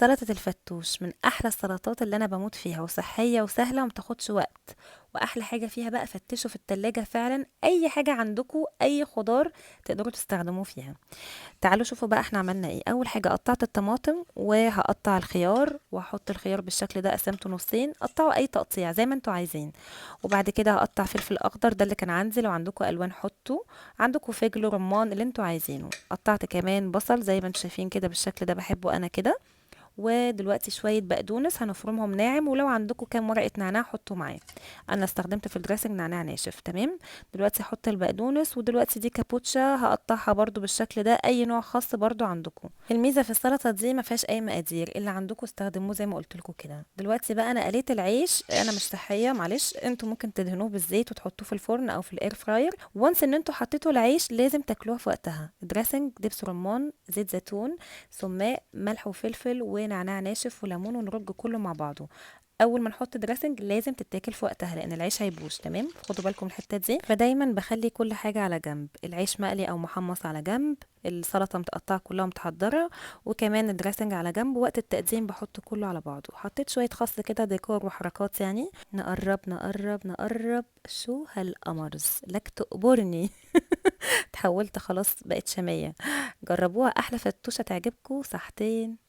سلطة الفتوش من أحلى السلطات اللي أنا بموت فيها، وصحية وسهلة ومتاخدش وقت، وأحلى حاجة فيها بقى فتشوا في التلاجة فعلا أي حاجة عندكم، أي خضار تقدروا تستخدموه فيها. تعالوا شوفوا بقى احنا عملنا ايه. أول حاجة قطعت الطماطم، وهقطع الخيار، وهحط الخيار بالشكل ده، قسمته نصين، قطعوا أي تقطيع زي ما انتوا عايزين. وبعد كده هقطع فلفل أخضر، ده اللي كان عندي، لو عندكم ألوان حطوا، عندكم فجل رمان اللي انتوا عايزينه. قطعت كمان بصل زي ما انتوا شايفين كده بالشكل ده، بحبه أنا كده. ودلوقتي شوية بقدونس هنفرمهم ناعم، ولو عندكم كام ورقة نعناع حطوا معاه، أنا استخدمت في ال dressing نعناع ناشف. تمام، دلوقتي هحط البقدونس، ودلوقتي دي كابوتشا هقطعها برضو بالشكل ده، أي نوع خاص برضو عندكم. الميزة في السلطة دي ما فيهاش أي مقادير، اللي عندكم استخدموه زي ما قلت لكم كده. دلوقتي بقى أنا قليت العيش، أنا مش صحية معلش، انتوا ممكن تدهنوه بالزيت وتحطوه في الفرن أو في ال air fryer. وانس إن انتوا حطيتوا العيش لازم تاكلوه في وقتها. dressing دبس رمان، زيت زيتون، سماق، ملح وفلفل، ونعناع ناشف وليمون، ونرج كله مع بعضه. اول ما نحط dressing لازم تتاكل في وقتها لان العيش هيبوش. تمام، خدوا بالكم الحته دي. فدايما بخلي كل حاجه على جنب، العيش مقلي او محمص على جنب، السلطه متقطعه كلها متحضره، وكمان ال dressing على جنب. وقت التقديم بحط كله على بعضه. حطيت شويه خس كده ديكور وحركات يعني. نقرب نقرب نقرب، شو هالقمرز لك تقبرني. تحولت خلاص بقت شاميه. جربوها، احلى فتوشه تعجبكم. صحتين.